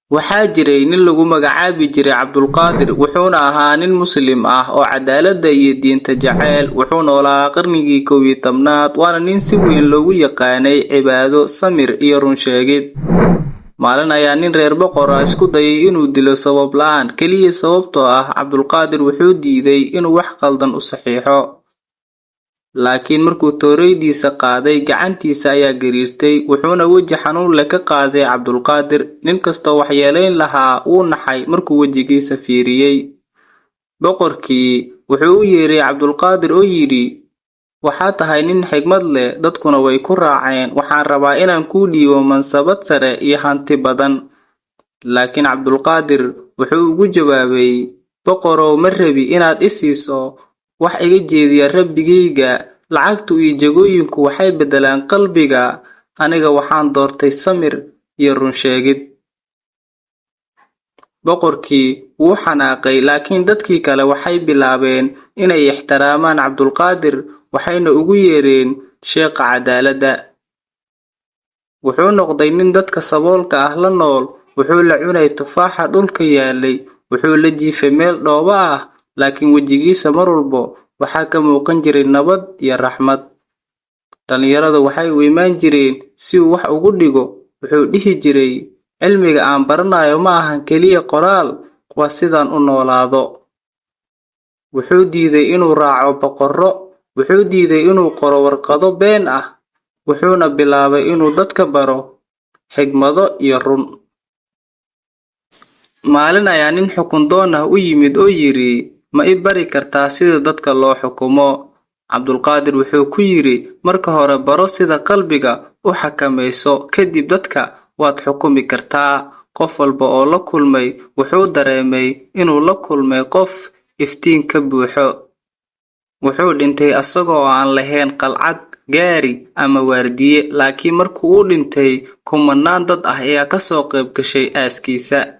Waxaa jiray nin lagu magacaabi jiray Cabdulqaadir, wuxuuna ahaa nin Muslim ah oo cadaaladda iyo diinta jecel. Wuxuu noolaa qarnigii 11aad, waana nin si weyn loogu yaqaanay cibaado, samir iyo run sheegid. Maalin ayaa nin reer boqor ah isku dayay inuu dilo sabab la'aan, kaliya sababtoo ah Cabdulqaadir wuxuu diiday inuu wax khaldan u saxiixo. Laakiin markuu tooreydiisa qaaday, gacantiisa ayaa gariirtay, wuxuuna weji xanuun leh ka qaaday Cabdulqaadir. Nin kastoo waxyeelayn lahaa wuu naxay markuu wejigiisa fiiriyay. Boqorkii wuxuu u yeeray Cabdulqaadir oo yidhi, "Waxaad tahay nin xigmad leh, dadkuna way ku raaceen. Waxaan rabaa inaan kuu dhiibo mansabad sare iyo hanti badan." Laakiin Cabdulqaadir wuxuu ugu jawaabay, "Boqorow, ma rabi inaad i siiso wax iga jeediya Rabbigayga. Lacagtu iyo jagooyinku waxay beddelaan qalbiga. Aniga waxaan doortay samir iyo run sheegid." Boqorkii wuu xanaaqay, laakiin dadkii kale waxay bilaabeen inay ixtiraamaan Cabdulqaadir, waxayna ugu yeereen Sheekha Cadaaladda. Wuxuu noqday nin dadka saboolka ah la nool, wuxuu la cunay tufaaxa dhulka yaallay, wuxuu la jiifay meel dhoobo ah, laakiin wejigiisa mar walba waxaa ka muuqan jiray nabad iyo raxmad. Dhalinyaradu waxay u imaan jireen si uu wax ugu dhigo. Wuxuu dhihi jiray, "Cilmiga aan baranayo ma ahan kaliya qoraal, waa sidaan u noolaado." Wuxuu diiday inuu raaco boqorro, wuxuu diiday inuu qoro warqado been ah, wuxuuna bilaabay inuu dadka baro xigmado iyo run. Maalin ayaa nin xukun doon ah u yimid oo yidhi, "Ma i bari kartaa sida dadka loo xukumo?" Cabdulqaadir wuxuu ku yidhi, "Marka hore baro sida qalbiga u xakamayso, kadib dadka waad xukumi kartaa." Qof walba oo la kulmay wuxuu dareemay inuu la kulmay qof iftiin ka buuxo. Wuxuu dhintay asagoo aan lahayn qalcad, gaari ama waardiye, laakiin markii uu dhintay, kumanaan dad ah ayaa ka soo qayb gashay aaskiisa.